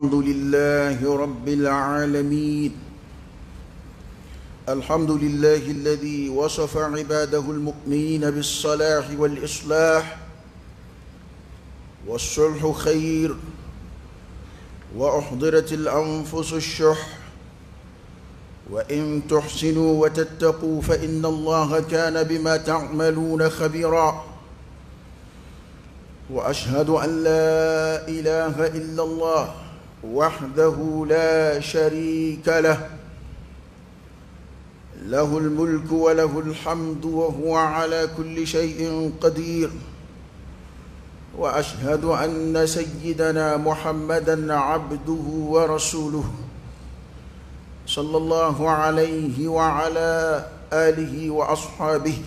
الحمد لله رب العالمين الحمد لله الذي وصف عباده المؤمنين بالصلاح والإصلاح والصلح خير وأحضرت الأنفس الشح وإن تحسنوا وتتقوا فإن الله كان بما تعملون خبيرا وأشهد أن لا إله إلا الله وحده لا شريك له له الملك وله الحمد وهو على كل شيء قدير واشهد ان سيدنا محمدا عبده ورسوله صلى الله عليه وعلى اله واصحابه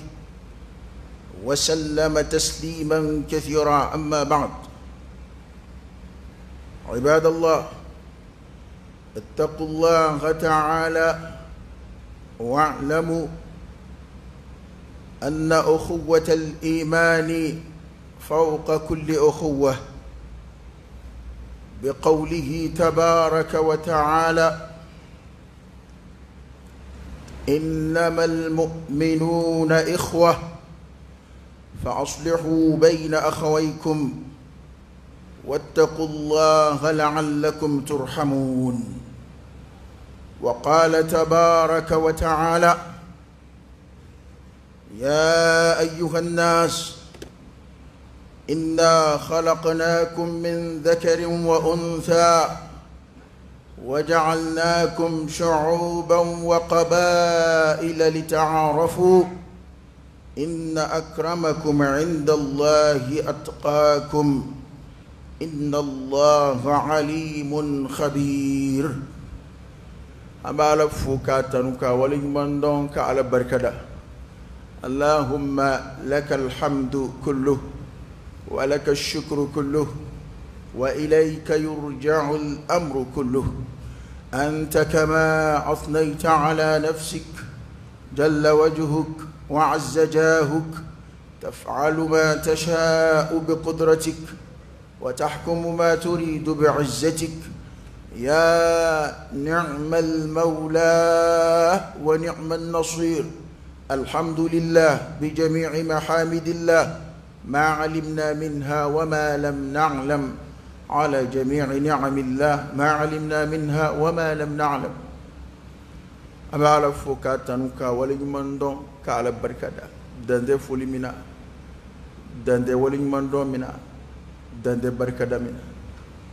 وسلم تسليما كثيرا. اما بعد، عباد الله، اتقوا الله تعالى واعلموا أن أخوة الإيمان فوق كل أخوة، بقوله تبارك وتعالى: إنما المؤمنون إخوة فأصلحوا بين أخويكم واتقوا الله لعلكم ترحمون. وقال تبارك وتعالى: يا أيها الناس إنا خلقناكم من ذكر وأنثى وجعلناكم شعوبا وقبائل لتعارفوا إن أكرمكم عند الله أتقاكم إن الله عليم خبير. أما فوكا تنكا ولمن على بركة. اللهم لك الحمد كله ولك الشكر كله وإليك يرجع الأمر كله، أنت كما أثنيت على نفسك جل وجهك وعز جاهك، تفعل ما تشاء بقدرتك وتحكم ما تريد بعزتك، يا نعم المولى ونعم النصير. الحمد لله بجميع محامد الله ما علمنا منها وما لم نعلم، على جميع نعم الله ما علمنا منها وما لم نعلم. أما على فوكا تنوكا ولمندون كعلى بركة دند فولي منا دند ولمندون منا دند بركة منا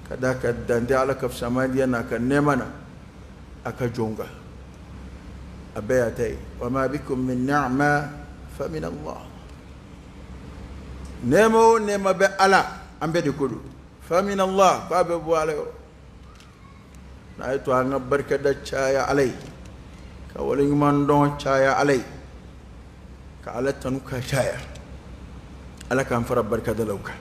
كذاك دند على كف سماديا ناك نمنا أكجونغا أبياتي وما بكم من نعمة فمن الله. نمو نما بألا أم بديكولو فمن الله فأبو عليه نايتو أنا بركة تشايا علي كولين من دون تشايا علي كعلى تنوكا تشايا على كان فرب بركة لوكا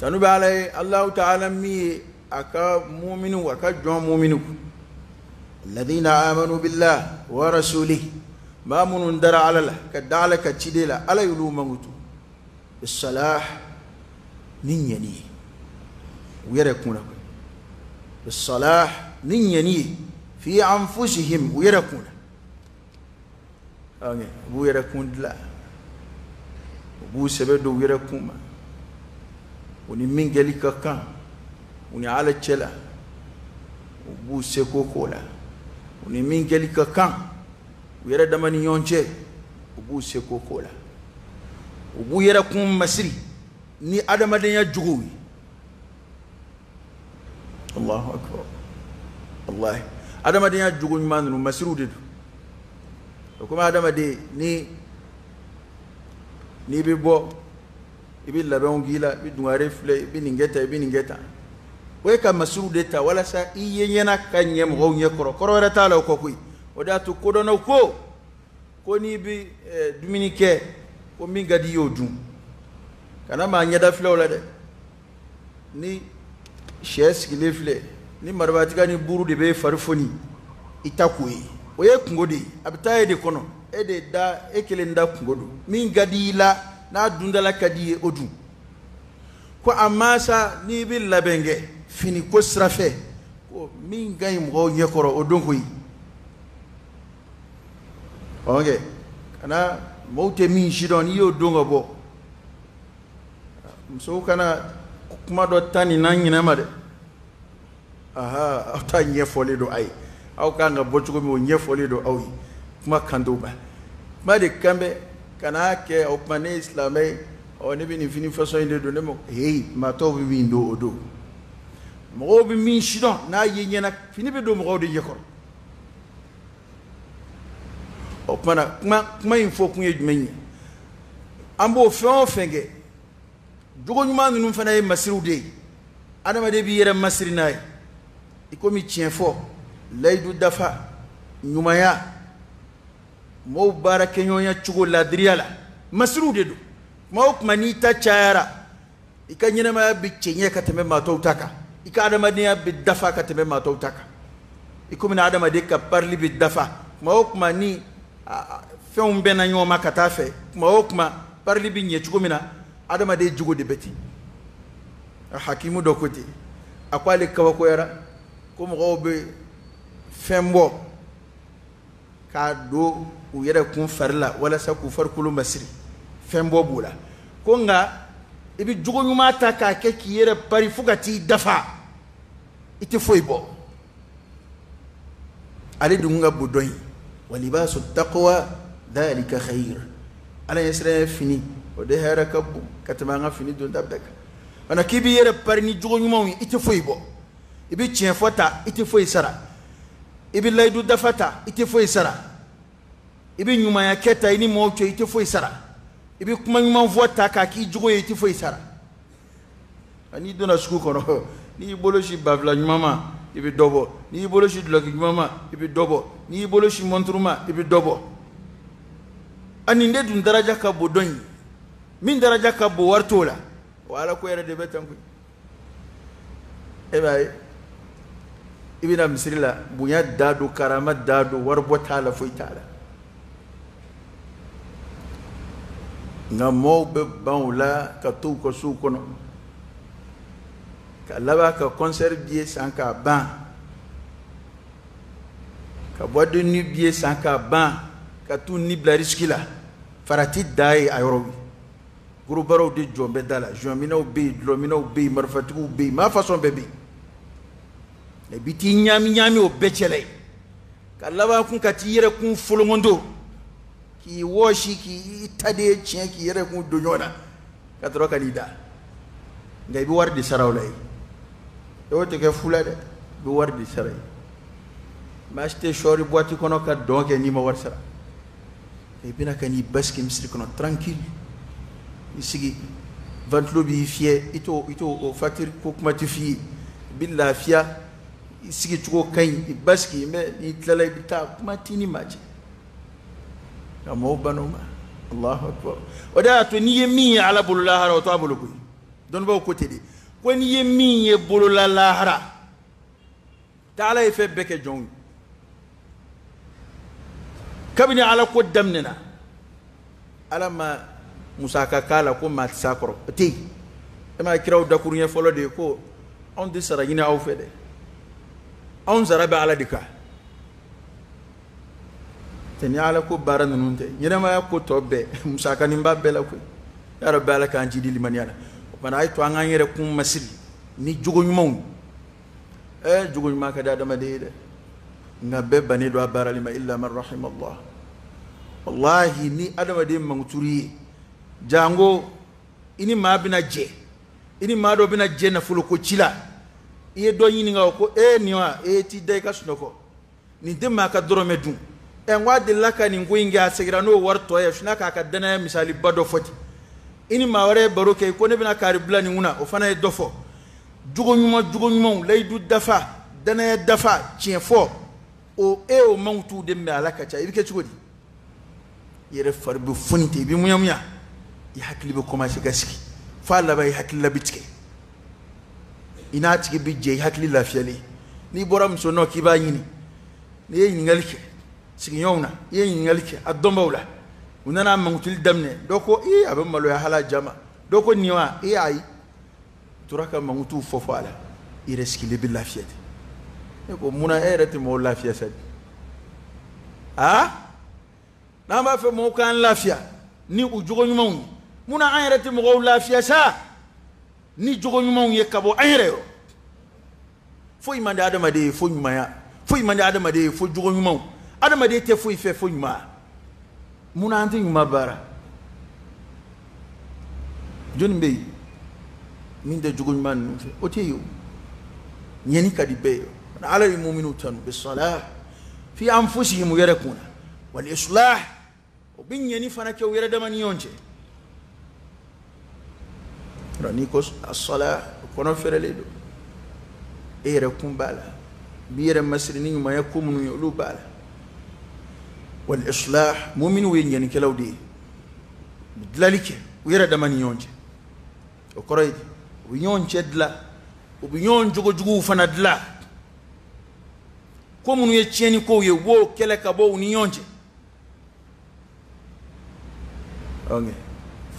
تنوب علي الله تعالى مي أكا مؤمن وأكا جون مؤمن الذين آمنوا بالله ورسوله ما من در على الله كدعلك تشديلا على يلوم موتو بالصلاح نيني ويركون بالصلاح نيني في أنفسهم ويركون ويركون لا بو سبدو ويركون وني من قالك كان وني على الشلا وبو سكو كولا وني من قالك كان ويرد من يونجي وبو سكو كولا وبو يركون مسري ني آدم دنيا جوي. الله أكبر. الله آدم دنيا جوي ما نو مسرو دي وكما آدم دي ني ني بيبو ibi labɛnw k'i la, i bɛ dungare filɛ, i bɛ nin kɛ tan, i bɛ nin kɛ tan. O ye ka masiru de ta walasa i ye ɲɛna ka ɲɛ mɔgɔw ɲɛ kɔrɔ. Kɔrɔ wɛrɛ t'a la o kɔ koyi. O de y'a to kodɔnnaw ko ko n'i bɛ dumuni kɛ ko min ka di i y'o dun. Kana maa ɲɛda filɛ o la dɛ. Ni sɛ sigilen filɛ, ni maribatika ni buru de bɛ fari foni, i ta k'o ye. O ye kungo de ye. A bɛ taa e de kɔnɔ. E de da, e kelen da kungo don. Min ka di i la, n'a dundala ka di i ye o dun. Ko a mansa n'i bɛ labɛn kɛ fini ko sira fɛ ko min ka ɲi mɔgɔw ɲɛkɔrɔ o don koyi. Ok, kana mɔgɔw tɛ min si dɔn n'i y'o don ka bɔ, musow kana kuma dɔ ta nin n'a ɲinɛ ma dɛ. Aha, aw ta ɲɛfɔlen don a ye, aw kan ka bɔ cogo min o ɲɛfɔlen don aw ye. Kuma kan t'o ma, kuma de kan bɛ kan'a kɛ o tuma ne ye silamɛ ye, ɔ ne bɛ nin fini façon in de don, ne ma heyi maa tɔw bɛ min don o don, mɔgɔw bɛ min si dɔn n'a ye ɲɛna, fini bɛ don mɔgɔw de ɲɛkɔrɔ. O tuma na kuma in fɔ kun ye jumɛn ye? An b'o fɛn o fɛn kɛ, jogo ɲuman ninnu fana ye masiriw de ye. Adamaden b'i yɛrɛ masiri n'a ye, i komi tiɲɛ fɔ, layidu dafa, ɲumanya, mɔgɔw baarakɛɲɔgɔnya cogo laadiriya la, masiriw de don. Kuma o kuma n'i ta cayara, i ka ɲɛnamaya bɛ cɛɲɛ ka tɛmɛ maa tɔw ta kan, i ka adamadenya bɛ dafa ka tɛmɛ maa tɔw ta kan. I komi adamaden ka parili bɛ dafa, kuma o kuma ni fɛnw bɛnna ɲɔgɔn ma ka taa fɛ, kuma o kuma parili bɛ ɲɛ cogo min na, adamaden jogo de bɛ ten. Hakimu dɔ ko ten, a ko ale kabakoyara ko mɔgɔw bɛ fɛn bɔ k'a don u yɛrɛ kun fari la walasa k'u farikolo masiri, fɛn bɔ b'u la. Ko nka i bɛ jogo ɲuman ta k'a kɛ k'i yɛrɛ pari fo ka t'i dafa, i tɛ foyi bɔ. Ale dun ka bon dɔn ye, wa libasu taqwa dhalika khayr. Ala ɲɛ siran fini o de hɛrɛ ka bon ka tɛmɛ an ka fini donta bɛɛ kan. Fana k'i b'i yɛrɛ pari ni jogo ɲumanw ye, i tɛ foyi bɔ. I bɛ tiɲɛ fɔ ta, i tɛ foyi sara. I bɛ layidu dafa ta, i tɛ foyi sara. I bɛ ɲumanya kɛ ta i ni mɔgɔw cɛ, i tɛ foyi sara. I bɛ kuma ɲuman fɔ ta k'a k'i jogo ye, i tɛ foyi sara. N'i donna sugu kɔnɔ, n'i y'i bolo si bafila ɲuman ma, i bɛ dɔ bɔ. N'i y'i bolo si dulɔki ɲuman ma, i bɛ dɔ bɔ. N'i y'i bolo si mɔnturu ma, i bɛ dɔ bɔ. A nin de dun daraja ka bon dɔn in, min daraja ka bon wari t'o la. O Ala ko yɛrɛ de bɛ tan koyi. E b'a ye, i bɛna misiri la, bonya da don, karama da don, waribɔ t'a la, foyi t'a la. Nka mɔgɔw bɛ ban o la ka to u ka sow kɔnɔ, ka laban ka concert billet san k'a ban, ka boîte de nuit billet san k'a ban, ka t'u ni bila risque la. Farati da ye a yɔrɔ ye. Gorobaraw de jɔn bɛ da la, jointminɛw bɛ yen, dulɔminɛw bɛ yen, marifatigiw bɛ yen, maa façon bɛɛ bɛ yen. I bɛ t'i ɲaami ɲaami o bɛɛ cɛla yen, ka laban kun ka t'i yɛrɛ kun folonkondo, k'i wɔsi, k'i taden tiɲɛ, k'i yɛrɛ kun don ɲɔgɔn na, ka sɔrɔ ka n'i da. Nka i bɛ wari de sara o la yen. O tɛ kɛ fu la dɛ, i bɛ wari de sara yen. Maa si tɛ sɔɔri boîte kɔnɔ ka dɔn kɛ n'i ma wari sara. I bɛna ka n'i basigi misiri kɔnɔ tranquille, i sigi, ventilo b'i fiyɛ, i t'o o facture ko kuma tɛ f'i ye, i bɛ lafiya, i sigi cogo ka ɲi, i basigi, mais n'i tilala i bɛ taa, kuma t'i ni maa cɛ. Nka mɔgɔw banna o ma. Allahu akbar. O de y'a to n'i ye min ye Ala bolo lahara, o t'a bolo koyi. Dɔnnibaaw ko ten de, ko n'i ye min ye bolola lahara, taa Ala ye fɛn bɛɛ kɛ jɔnw ye. Kabini Ala ko daminɛna, Ala ma musaka k'a la ko maa tɛ s'a kɔrɔ, o tɛ yen. E m'a kiraw dakuruɲɛ fɔlɔ de ye ko anw tɛ sara ɲini aw fɛ dɛ, anw sara bɛ Ala de kan. Tɛ ni Ala ko baara ninnu tɛ, ɲɛnamaya ko tɔ bɛɛ musakanin b'a bɛɛ la koyi. Ya Rabbi, Ala k'an jidi limaniya la. O kumana a ye to an k'an yɛrɛ kun masiri ni jogo ɲumanw ye. Jogo ɲuman ka di adamaden ye dɛ, nka bɛɛ bannen don a baarali ma, illa man rahima Allah. Wallahi ni adamaden mankuturu ye, jango i ni maa bɛna jɛ, i ni maa dɔ bɛna jɛ nafolo ko ci la, i ye dɔ ɲininka o ko e nin wa, e t'i da i ka sunɔgɔ, nin tɛ maa ka dɔrɔmɛ dun. N ko a delila ka nin ko in kɛ, a seginna n'o wari tɔ ye, sinna k'a ka danaya misaliba dɔ fɔ ten. I ni maa wɛrɛ ye baro kɛ, ko ne bɛna kari bila nin kunna, o fana ye dɔ fɔ. Jogo ɲuman, jogo ɲumanw, layidu dafa, danaya dafa, tiɲɛ fɔ, o e o mankutuw de mɛn a la ka ca. I bɛ kɛ cogo di? I yɛrɛ fari bɛ foni ten, i bɛ muɲamuɲa, i hakili bɛ commencer ka sigi, f'a laban i hakili la bɛ tigɛ, i n'a tigi bɛ jɛ, i hakili lafiyalen. N'i bɔra muso nɔ k'i b'a ɲini, n'i ye ɲininkali kɛ sigiɲɔgɔnw na, i ye ɲininkali kɛ a dɔnbaw la, u nana mankutuli daminɛ, dɔ ko ee a bɛ maloya hal'a ja ma, dɔ ko nin wa, ee ayi, tora ka mankutuw fɔ fɔ a la. I yɛrɛ sigilen bɛ lafiya de. Ne ko munna e yɛrɛ tɛ mɔgɔw lafiya sa? Aa, n'an b'a fɛ mɔgɔw k'an lafiya ni u jogo ɲumanw ye, munna an yɛrɛ tɛ mɔgɔw lafiya sa ni jogo ɲumanw ye ka bɔ an yɛrɛ yɔrɔ? Foyi man di adamaden ye fo ɲumanya, foyi man di adamaden ye fo jogo ɲumanw. Adamaden tɛ foyi fɛ fo ɲuman. Munna an tɛ ɲuman baara? Jɔnni bɛ yen min tɛ jogo ɲuman ninnu fɛ? O tɛ yen o. Ɲɛni ka di bɛɛ ye. Ala ye muminu tanu bisalah fi anfusihim, u yɛrɛ kun na, wal islah, o bɛ ɲɛni fana kɛ u yɛrɛ dama ni ɲɔgɔn cɛ. N'i ko asala, o kɔnɔ fɛrɛlen don, e yɛrɛ kun b'a la, i b'i yɛrɛ masiri ni ɲumanya ko minnu ye, olu b'a la. Wal islah, muminu ye ɲɛnikɛlaw de ye, u bɛ dilanli kɛ u yɛrɛ dama ni ɲɔgɔn cɛ. O kɔrɔ ye di? U bɛ ɲɔgɔn cɛ dilan, u bɛ ɲɔgɔn jogojuguw fana dilan. Ko minnu ye tiɲɛni kow ye, u b'o kɛlɛ ka bɔ u ni ɲɔgɔn cɛ. Ok,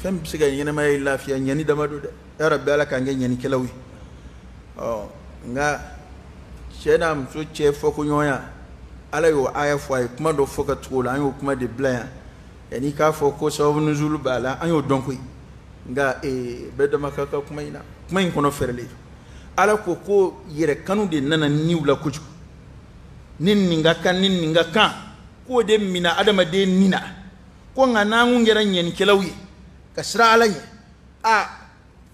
fɛn bɛ se ka ɲɛnamaya lafiya, ɲɛni dama don dɛ. Ya Rabbi, Ala k'an kɛ ɲɛnikɛlaw ye. Ɔ nka cɛ n'a muso cɛ fɔkoɲɔgɔnya, Ala y'o aya fɔ, a ye kuma dɔ fɔ ka tugu o la, an y'o kuma de bila yan. Yanni k'a fɔ ko sababu nuzulu b'a la, an y'o dɔn koyi. Nka bɛɛ dama ka kan kuma in na, kuma in kɔnɔ fɛrɛlen. Ala ko ko yɛrɛ kanu de nana niw la kojugu, ni nin ka kan, ni nin ka kan, k'o de mina adamaden ni na. Ko nka n'an kun kɛra ɲɛnikɛlaw ye ka siran Ala ɲɛ, a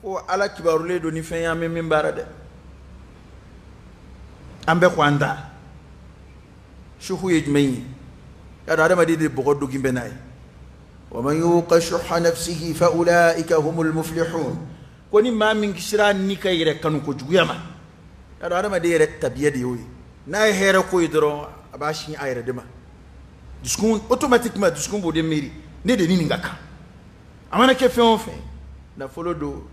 ko Ala kibarulen don ni fɛn ye, an bɛ min baara dɛ, an bɛ ko an ta suhu ye jumɛn ye? Y'a dɔn adamaden de bɔgɔ dogin bɛ n'a ye. Wa man yuqa shuhha nafsihi fa ulaika humul muflihun. Ko ni maa min kisira ni ka yɛrɛ kanu kojuguya ma, y'a dɔn adamaden yɛrɛ tabiya de y'o ye. N'a ye hɛrɛ ko ye dɔrɔn, a b'a sin a yɛrɛ de ma. Dusukun automatiquement, dusukun b'o de miiri, ne de ni nin ka kan. A mana kɛ fɛn o fɛn, nafolo don,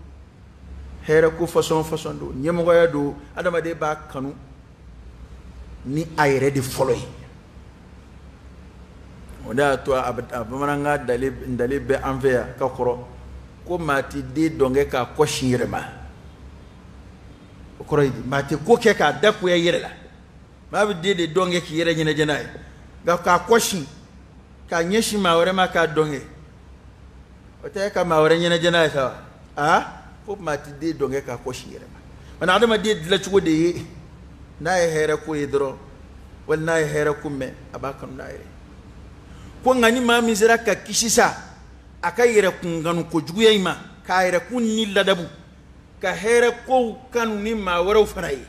hɛrɛ ko façon façon don, ɲɛmɔgɔya don, adamaden b'a kanu ni a yɛrɛ de fɔlɔ ye. O de y'a to a bamanankan dalen bɛ an fɛ yan ka kɔrɔ ko maa tɛ den dɔnkɛ k'a kɔ sin yɛrɛ ma. O kɔrɔ ye di? Maa tɛ ko kɛ k'a da kuya yɛrɛ la. Maa bɛ den de dɔnkɛ k'i yɛrɛ ɲɛnajɛ n'a ye, nka k'a kɔ sin k'a ɲɛsin maa wɛrɛ ma k'a dɔnkɛ, o tɛ ka maa wɛrɛ ɲɛnajɛ n'a ye sa wa? Aa, ko maa tɛ den dɔnkɛ k'a kɔ sin yɛrɛ ma. Mana adamaden dilancogo de ye, n'a ye hɛrɛ ko ye dɔrɔn, wali n'a ye hɛrɛ ko mɛn, a b'a kanu n'a yɛrɛ. Ko nka ni maa min sera ka kisi sa a ka yɛrɛ kunkanu kojuguya in ma, k'a yɛrɛ kun ni ladabu, ka hɛrɛ kow kanu ni maa wɛrɛw fana ye.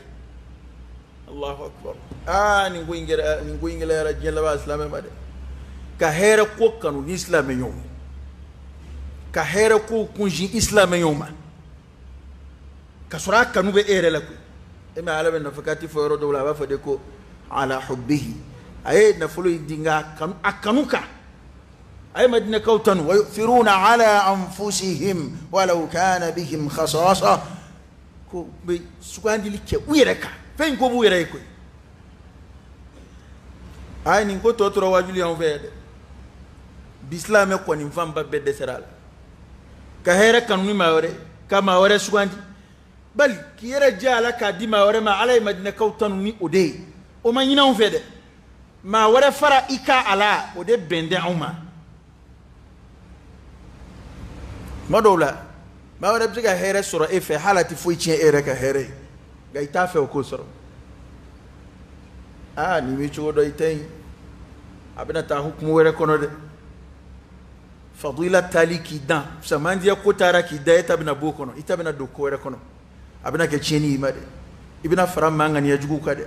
Allahu akbar! Aa, nin ko in kɛra, nin ko in gɛlɛyara diɲɛ laban silamɛ ma dɛ. Ka hɛrɛ ko kanu ni silamɛ ɲɔgɔn, ka hɛrɛ kow kunsin i silamɛ ɲɔgɔn ma, ka sɔrɔ a kanu bɛ e yɛrɛ la koyi. E ma Ala bɛ nafakati fɔ yɔrɔ dɔw la, a b'a fɔ de ko ala hubbihi, a ye nafolo in di nka a kanu kan. A ye Madinɛkaw tanu, wa yu'thiruna ala anfusihim walau kana bihim khasasa, ko bɛ sugandili kɛ u yɛrɛ kan, fɛn in ko b'u yɛrɛ ye koyi. A ye nin ko tɔ tora wajuli y'anw fɛ yan dɛ. Bi silamɛ kɔni fanba bɛɛ dɛsɛra a la ka hɛrɛ kanu ni maa wɛrɛ, ka maa wɛrɛ sugandi, bali k'i yɛrɛ jɛ a la k'a di maa wɛrɛ ma. Ala ye Madinɛkaw tanu ni o de ye, o ma ɲini anw fɛ dɛ. Maa wɛrɛ fara i ka a la, o de bɛn tɛ anw ma. Tuma dɔw la, maa wɛrɛ bɛ se ka hɛrɛ sɔrɔ e fɛ, hali a tɛ foyi tiɲɛ e yɛrɛ ka hɛrɛ ye, nka i t'a fɛ o k'o sɔrɔ. Aa, nin b'i cogo dɔn, i tɛ yen, a bɛna taa hukumu wɛrɛ kɔnɔ dɛ. Fadila taali k'i dan samandiya ko taara k'i da, e ta bɛna b'o kɔnɔ, i ta bɛna don ko wɛrɛ kɔnɔ, a bɛna kɛ tiɲɛni y'i ma dɛ. I bɛna fara maa ŋaniya juguw kan dɛ.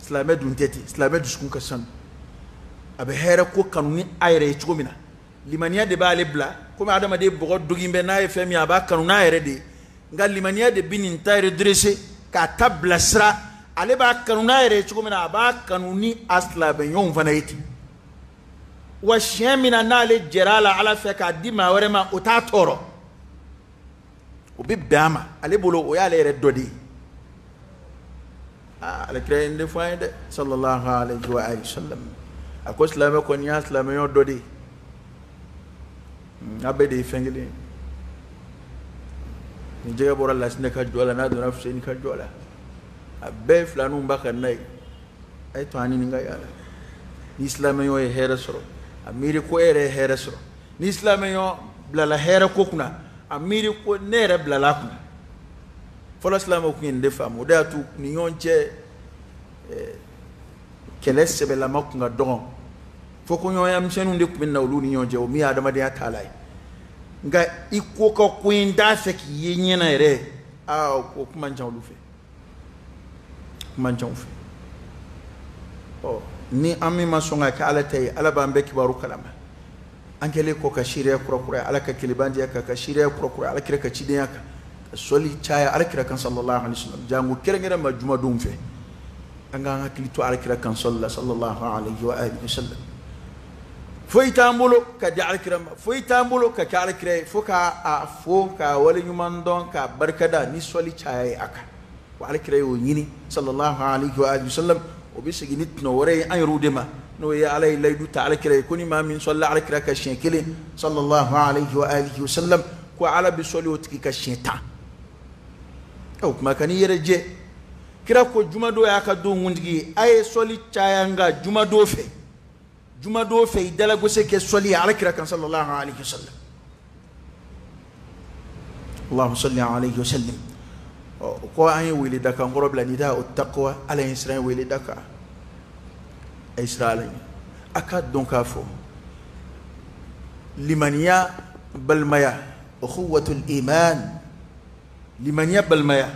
Silamɛ dun tɛ ten. Silamɛ dusukun ka sanu, a bɛ hɛrɛ ko kanu ni a yɛrɛ ye cogo min na, limaniya de b'ale bila. Komi adamaden bɔgɔ dogin bɛ n'a ye fɛn min ye, a b'a kanu n'a yɛrɛ de ye. Nka limaniya de bɛ nin ta redresser k'a ta bilasira. Ale b'a kanu n'a yɛrɛ ye cogo min na, a b'a kanu ni a silamɛɲɔgɔnw fana ye ten. Wa siɲɛ min na n'ale jɛra a la Ala fɛ k'a di maa wɛrɛ ma, o t'a tɔɔrɔ, o bɛ bɛn a ma. Ale bolo, o y'ale yɛrɛ dɔ de ye. Aa, ale kira ye nin de fɔ an ye dɛ, sallallahu alayhi wa alihi wa sallam. A ko silamɛ kɔni y'a silamɛɲɔgɔn dɔ de ye, a bɛɛ de ye fɛn kelen ye. Ni jɛgɛ bɔra Lasinɛ ka jɔ la, n'a donna Fuseni ka jɔ la, a bɛɛ filaninw ba ka na ye. A ye to an ɲininka yala ni silamɛɲɔgɔn ye hɛrɛ sɔrɔ, a miiri ko e yɛrɛ ye hɛrɛ sɔrɔ. Ni silamɛɲɔgɔn bilala hɛrɛ ko kunna, a miiri ko ne yɛrɛ bilala a kunna. Fɔlɔ silamɛw tun ye nin de faamu. O de y'a to ni ɲɔgɔn cɛ kɛlɛ sɛbɛlama tun ka dɔgɔn. Fɔkoɲɔgɔnya misɛnninw de tun bɛ na olu ni ɲɔgɔn cɛ, o min ye adamadenya taalan ye. Nka i ko ka ko in t'a fɛ k'i ye ɲɛna yɛrɛ, aa o kuma man ca olu fɛ, kuma man ca u fɛ. Ɔ ni an min ma sɔn ka kɛ Ala ta ye, Ala b'an bɛɛ kibaru kalama. An kɛlen kɔ ka seereya kurakuraya Ala ka kelebantiya kan, ka seereya kurakuraya Ala kira ka cidenya kan, ka sɔli caya Ala kira kan sallallahu alaihi wasallam, jango kɛrɛnkɛrɛn ma jumadenw fɛ. An k'an hakili to Ala kira kan sallallahu alaihi wa alihi wasallam. Foyi t'an bolo ka di Ala kira ma, foyi t'an bolo ka kɛ Ala kira ye, fo k'a fo, k'a waleɲuman dɔn, k'a barikada ni sɔli caya ye a kan. Wa Ala kira y'o ɲini sallallahu alaihi wa alihi wasallam. O bɛ segin ni tɔnɔ wɛrɛ ye an yɛrɛw de ma, n'o ye Ala ye layidu ta Ala kira ye ko ni maa min sɔlila Ala kira ka siɲɛ kelen sallallahu alaihi wa alihi wasallam, ko Ala bɛ sɔli o tigi ka siɲɛ 10. O kuma ka n'i yɛrɛ jɛ. Kira ko jumadon y'a ka don kuntigi ye, a ye sɔli caya nka jumadon fɛ, jumadon fɛ i dalagose kɛ sɔli ye Ala kira kan sallallahu alaihi wasallam. Allahumma salli alaihi wasallam. O ko an ye wele da kan kɔrɔ bila nida o taqwa, Ala ye siran wele da kan, a ye siran Ala ɲɛ. A ka dɔn k'a fɔ limaniya balimaya, ukhuwatul iman, limaniya balimaya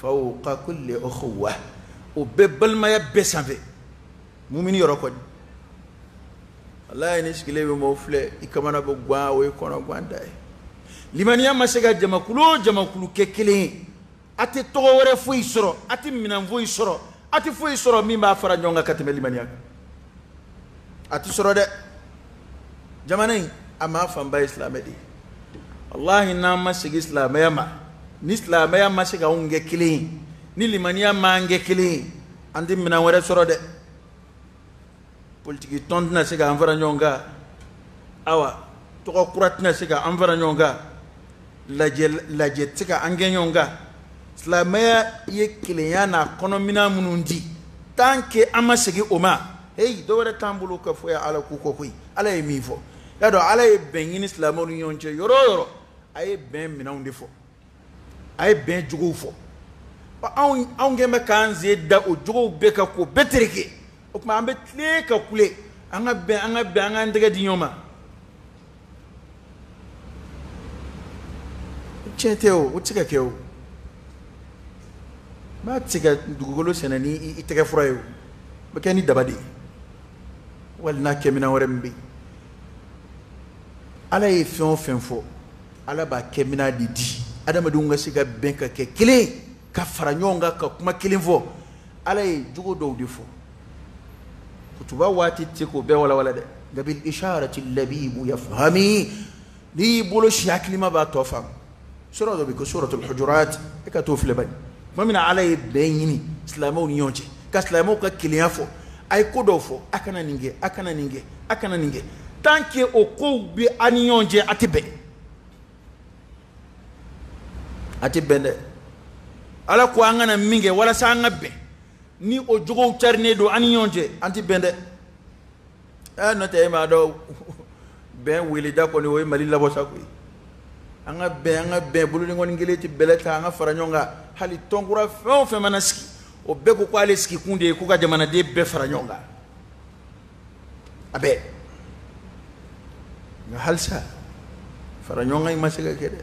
fawqa kulli ukhuwa, o bɛɛ balimaya bɛɛ sanfɛ. Mumini yɔrɔ kɔni, walayi ni sigilen bɛ maaw filɛ, i kamana bɛ guwan, o ye kɔnɔ guwan da ye. Limaniya ma se ka jamakulu o jamakulu kɛ kelen ye, a tɛ tɔgɔ wɛrɛ foyi sɔrɔ, a tɛ minɛn foyi sɔrɔ, a tɛ foyi sɔrɔ min b'a fara ɲɔgɔn kan ka tɛmɛ limaniya kan. A tɛ sɔrɔ dɛ. Jamana in a maa fanba ye silamɛ de ye. Walahi n'an ma segin silamɛya ma, ni silamɛya ma se k'anw kɛ kelen ye, ni limaniya m'an kɛ kelen ye, an tɛ minɛn wɛrɛ sɔrɔ dɛ. Politiki tɔn tɛna se k'an fara ɲɔgɔn kan, awa tɔgɔ kura tɛna se k'an fara ɲɔgɔn kan, lajɛ tɛ se k'an kɛ ɲɔgɔn kan. Silamɛya ye kelenya n'a kɔnɔminɛn minnu di, tant que an ma segin o ma, heyi dɔ wɛrɛ t'an bolo ka fɔ Ala ko kɔ koyi. Ala ye min fɔ, y'a dɔn Ala ye bɛn ɲini silamɛw ni ɲɔgɔn cɛ yɔrɔ o yɔrɔ, a ye bɛn minɛnw de fɔ, a ye bɛn jogow fɔ. Anw kɛn bɛ k'an sen da o jogow bɛɛ kan k'o bɛɛ tereke. O tuma an bɛ tilen ka kule, an ka bɛn, an ka bɛn, an k'an tɛgɛ di ɲɔgɔn ma. Tiɲɛ tɛ o, o tɛ se ka kɛ o. Maa tɛ se ka dugukolo sɛnɛ ni i tɛgɛ fura ye o, o bɛ kɛ ni daba de ye, wali n'a kɛminɛn wɛrɛ min bɛ yen. Ala ye fɛn o fɛn fɔ, Ala b'a kɛminɛn de di adamadenw ka se ka bɛn ka kɛ kelen, ka fara ɲɔgɔn kan, ka kuma kelen fɔ. Ala ye jogo dɔw de fɔ, kutuba waati tɛ se k'o bɛɛ walawala dɛ. Nka bil isharati labibu yafhami, n'i y'i bolo si hakilima b'a tɔ faamu. Sura dɔ bɛ ko suratul hujurat, e ka t'o filɛ bani. Tuma min na Ala ye bɛn ɲini silamɛw ni ɲɔgɔn cɛ, ka silamɛw ka kelenya fɔ, a ye ko dɔw fɔ, a kana nin kɛ, a kana nin kɛ, a kana nin kɛ. Tant que o kow bɛ a ni ɲɔgɔn cɛ, a tɛ bɛn, a tɛ bɛn dɛ. Ala ko an kana min kɛ walasa an ka bɛn, ni o jogow carinen don an ni ɲɔgɔn cɛ, an tɛ bɛn dɛ. N'o tɛ e m'a dɔn bɛn weleda kɔni o ye Mali labɔ sa koyi. An ka bɛn, an ka bɛn, bolodenkɔni kelen tɛ bɛlɛ ta, an ka fara ɲɔgɔn kan. Hali tɔnkura fɛn o fɛn mana sigi, o bɛɛ ko k'ale sigi kun de ye k'u ka jamanaden bɛɛ fara ɲɔgɔn kan. A bɛɛ. Nka halisa fara ɲɔgɔn kan in ma se ka kɛ dɛ.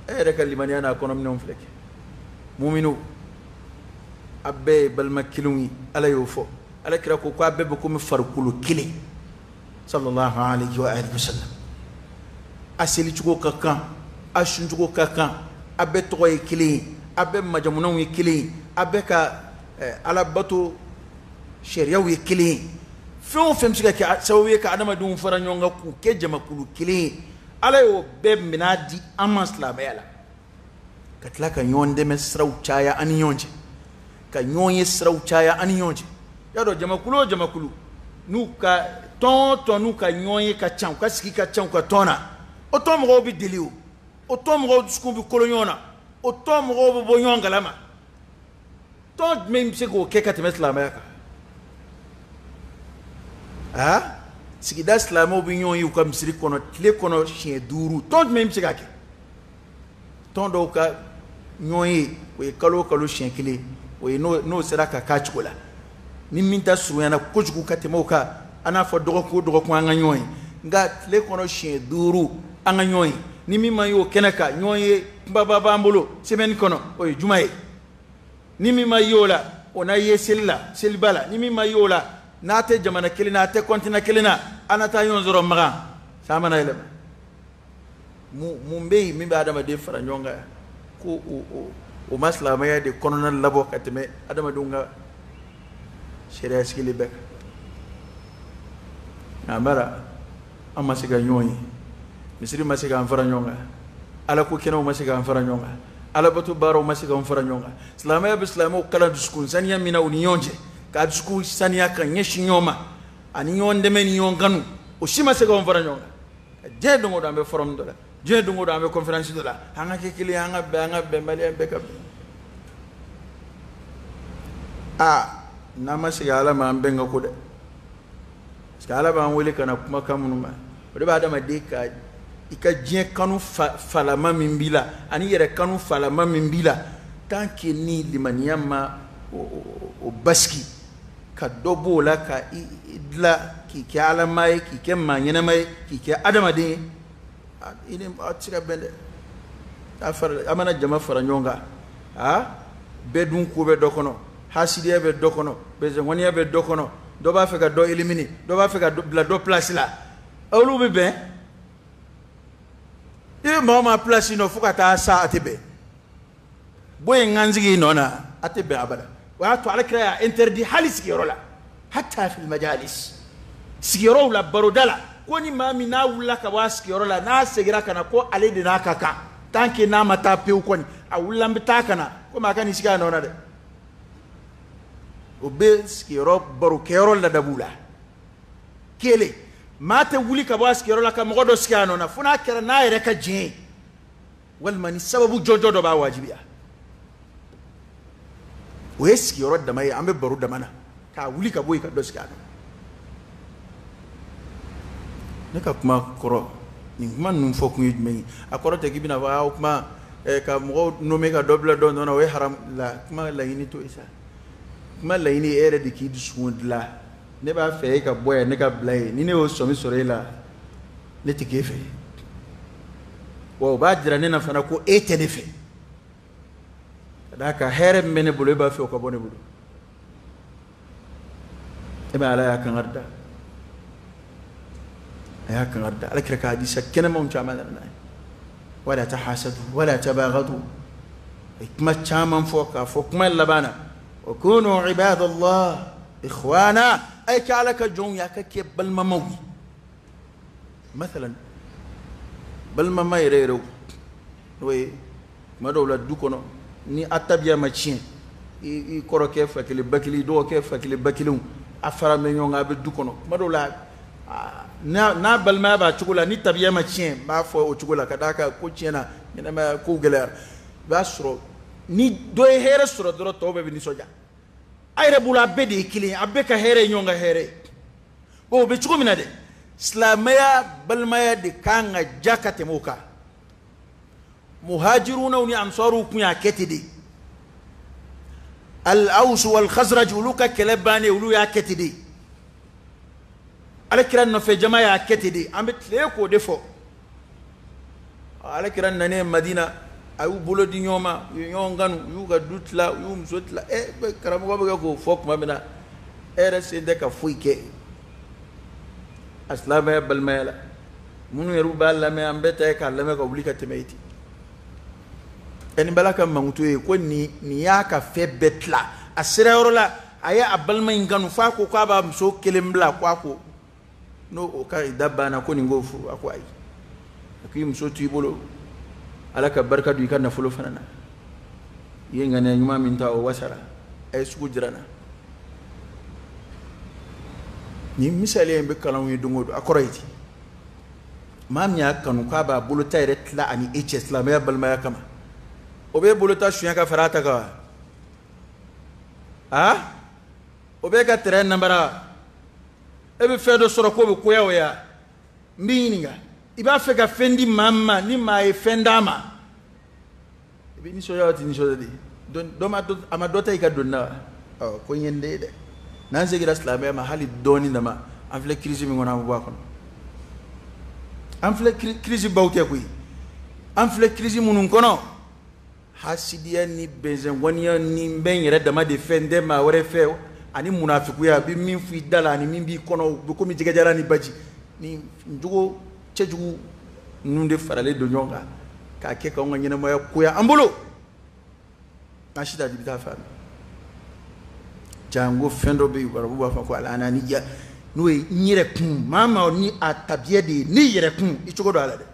E yɛrɛ ka limaniya n'a kɔnɔminɛnw filɛ kɛ. Muminu, a bɛɛ ye balima kelenw ye, Ala y'o fɔ. Ala kira ko k'a bɛɛ bɛ komi farikolo kelen sallallahu alaihi wa alihi wasallam. A selicogo ka kan, a suncogo ka kan, a bɛɛ tɔgɔ ye kelen ye, a bɛɛ majamunanw ye kelen ye, a bɛɛ ka Ala bato sariyaw ye kelen ye. Fɛn o fɛn bɛ se ka kɛ sababu ye ka adamadenw fara ɲɔgɔn kan k'u kɛ jamakulu kelen ye, Ala y'o bɛɛ minɛ di an ma silamɛya la. Ka tila ka ɲɔgɔn dɛmɛ siraw caya an ni ɲɔgɔn cɛ, ka ɲɔgɔn ye siraw caya an ni ɲɔgɔn cɛ. Y'a dɔn jamakulu o jamakulu n'u ka tɔn o tɔn n'u ka ɲɔgɔn ye ka ca, u ka sigi ka ca u ka tɔn na, o tɔn mɔgɔw bɛ deli o. O tɔn mɔgɔw dusukun bɛ kolo ɲɔgɔn na, o tɔn mɔgɔw bɛ bɔ ɲɔgɔn kalama. Tɔn jumɛn bɛ se k'o kɛ ka tɛmɛ silamɛya kan? Aa, sigida silamɛw bɛ ɲɔgɔn ye u ka misiri kɔnɔ tile kɔnɔ siɲɛ 5. Tɔn jumɛn bɛ se k'a kɛ? Tɔn dɔw ka ɲɔgɔn ye, o ye kalo o kalo siɲɛ 1, o ye n'o sera ka k'a cogo la. Ni min ta surunyana kojugu ka tɛmɛ o kan, an n'a fɔ dɔgɔkun o dɔgɔkun an ka ɲɔgɔn ye, nka tile kɔnɔ siɲɛ 5 an ka ɲɔgɔn ye. Ni min ma y'o kɛnɛ kan, ɲɔgɔn ye kunbaba b'an bolo semaine kɔnɔ, o ye juma ye. Ni min ma y'o la, o n'a ye seli la, seliba la. Ni min ma y'o la, n'a tɛ jamana kelen na, a tɛ continent kelen na, an na taa ɲɔgɔn sɔrɔ Makan, san mana yɛlɛma. Mun bɛ yen min bɛ adamaden fara ɲɔgɔn kan ko o ma silamɛya de kɔnɔna labɔ ka tɛmɛ adamadenw ka sariya sigili bɛɛ kan? Nka bara an ma se ka ɲɔgɔn ye, misiri ma se k'an fara ɲɔgɔn kan, ala ko kɛnɛw ma se k'an fara ɲɔgɔn kan, alabato baaraw ma se k'an fara ɲɔgɔn kan. Silamɛya bɛ silamɛw kalan dusukun saniya min na u ni ɲɔgɔn cɛ, ka dusukun saniya ka ɲɛsin ɲɔgɔn ma, ani ɲɔgɔn dɛmɛ ni ɲɔgɔn kanu, o si ma se k'an fara ɲɔgɔn kan. Diɲɛ don o don an bɛ forum dɔ la, diɲɛ don o don an bɛ conférence dɔ la, an ka kɛ kelen ye, an ka bɛn, an ka bɛn, maliyɛn bɛɛ ka bɛn. Aa, n'an ma segin Ala ma, an bɛn ka ko dɛ. Parce que Ala b'an wele ka na kumakan minnu ma, o de b'a adamaden ka i ka diɲɛ kanu falama min b'i la, ani yɛrɛ kanu falama min b'i la, tant que ni limaniya ma o basigi, ka dɔ b'o la, ka i dilan k'i kɛ alama ye, k'i kɛ maa ɲɛnama ye, k'i kɛ adamaden ye, i ni aw tɛ se ka bɛn dɛ. A fara, an mana jama fara ɲɔgɔn kan, aa, bɛɛ dun ko bɛ dɔ kɔnɔ, hasidiya bɛ dɔ kɔnɔ, bɛzɛnkɔniya bɛ dɔ kɔnɔ, dɔ b'a fɛ ka dɔ éliminer, dɔ b'a fɛ ka bila dɔ place la, olu bɛ bɛn. I bɛ maa o maa place nɔ fo ka taa sa, a tɛ bɛn. Bɔ yen n ka n sigi i nɔ na, a tɛ bɛn abada. O y'a to Alakira y'a interdit hali sigiyɔrɔ la, hatta fil majalis, sigiyɔrɔw la, baroda la, ko ni maa min n'a wulila ka bɔ a sigiyɔrɔ la, n'a seginna ka na, ko ale de n'a ka kan, tant que n'a ma taa pewu kɔni, a wulila n bɛ taa ka na, komi a ka n'i sigi a nɔ na dɛ. O bɛ sigiyɔrɔ barokɛyɔrɔ ladabu la. Kelen, maa tɛ wuli ka bɔ a sigiyɔrɔ la ka mɔgɔ dɔ sigi a nɔ na, fo n'a kɛra n'a yɛrɛ ka diɲɛ ye, walima ni sababu jɔnjɔn dɔ b'a wajibiya. O ye sigiyɔrɔ dama ye, an bɛ baro dama na, k'a wuli ka bɔ yen ka dɔ sigi a nɔ. Ne ka kuma kɔrɔ, nin kuma ninnu fɔ kun ye jumɛn ye? A kɔrɔ tɛ k'i bɛna fɔ, aa, o kuma, ka mɔgɔw nommer ka dɔ bila dɔ nɔ na, o ye haram la. Kuma laɲini to yen sa. Kuma laɲini e yɛrɛ de k'i dusukun dilan. Ne b'a fɛ e ka bɔ yan, ne ka bila yen. Ni ne y'o sɔmi sɔrɔ e la, ne tɛ k'e fɛ. Wa o b'a jira ne na fana ko e tɛ ne fɛ. Ka d'a kan hɛrɛ min bɛ ne bolo, e b'a fɛ o ka bɔ ne bolo. E bɛ Ala y'a kangari da. A y'a kangari da. Ala kira ka hadisa kɛnɛmanw caman nana n'a ye. Wala tahasadu, wala tabaghadu. A ye kuma caman fɔ k'a fɔ kuma laban na. Wa kunu ibadallah ikhwana. A ye kɛ Ala ka jɔnw ye, a ka kɛ balimamaw ye. Mathalan, balimama yɛrɛ yɛrɛw, n'o ye tuma dɔw la du kɔnɔ, ni a tabiya ma tiɲɛ, i kɔrɔkɛ fa kelen ba kelen, i dɔgɔkɛ fa kelen ba kelenw, a fara bɛ ɲɔgɔn kan, a bɛ du kɔnɔ. Tuma dɔw la, n'a balimaya b'a cogo la, ni tabiya ma tiɲɛ, n b'a fɔ o cogo la, ka d'a kan ko tiɲɛna, ɲɛnamaya kow gɛlɛyara. I b'a sɔrɔ ni dɔ ye hɛrɛ sɔrɔ dɔrɔn, tɔw bɛɛ bɛ nisɔndiya. A yɛrɛ bolo a bɛɛ de ye kelen ye, a bɛɛ ka hɛrɛ ye ɲɔgɔn ka hɛrɛ ye. Bon, o bɛ cogo min na dɛ, silamɛya balimaya de kan ka ja ka tɛmɛ o kan. Muhajirunaw ni ansaruw kun y'a kɛ ten de. Al-Aws wal Khazraj, olu ka kɛlɛ bannen, olu y'a kɛ ten de. Alakira nɔfɛ jama y'a kɛ ten de. An bɛ tile k'o de fɔ. Alakira nanen Madina, a y'u bolo di ɲɔgɔn ma, u ye ɲɔgɔn kanu, u y'u ka du tila, u y'u muso tila. Karamɔgɔ bɛ kɛ k'o fɔ tuma min na, e yɛrɛ sen tɛ ka foyi kɛ a silamɛya balimaya la. Minnu yɛrɛ b'a lamɛn, an bɛɛ ta ye k'a lamɛn ka wuli ka tɛmɛ yen ten. Ɛ, nin b'Ala ka mankutu ye ko nin y'a ka fɛn bɛɛ tila. A sera yɔrɔ la, a ye a balima in kanu f'a ko k'a b'a muso kelen bila, ko a ko n'o o ka da banna ko nin k'o furu. A ko ayi, a k'i muso to i bolo, Ala ka barika don i ka nafolo fana na. I ye ŋaniya ɲuman min ta, o wasara. A ye sugu jira n na. Nin misaliya in bɛ kalan ye don o don. A kɔrɔ ye di? Maa min y'a kanu k'a b'a bolota yɛrɛ tila ani e cɛ silamɛya balimaya kama, o b'e bolota suɲɛ ka fara a ta kan wa? A o b'e ka tɛrɛn nanbara, e bɛ fɛn dɔ sɔrɔ k'o bɛ koya o ya? N b'i ɲininka, i b'a fɛ ka fɛn di maa min ma, ni maa ye fɛn d'a ma, i bɛ nisɔndiya o tɛ nisɔndiya de? Dɔ ma dɔ, a ma dɔ ta i ka doni na wa? Ɔ ko n ye n den ye dɛ. N'an seginna silamɛya ma hali dɔɔni dama, an filɛ kirisi min kɔnɔ, an bɛ bɔ a kɔnɔ. An filɛ kirisi baw tɛ koyi, an filɛ kirisi minnu kɔnɔ, hasidiya ni bɛnsɛngɔniya ni n bɛ n yɛrɛ dama de fɛ, n tɛ maa wɛrɛ fɛ, ani munafikuya, a bɛ min fɔ i da la ani min b'i kɔnɔ, u bɛ komi jɛgɛjalan ni baji. Ni jogo cɛjugu ninnu de faralen don ɲɔgɔn kan k'a kɛ k'anw ka ɲɛnamaya koya an bolo. N'a si t'a di, i bɛ taa faamu. Jango fɛn dɔ bɛ yen, arabu b'a fɔ ko alananiya, n'o ye n yɛrɛ kun. Maa maa ni a tabiya de ye ne yɛrɛ kun, i cogo dɔn a la dɛ.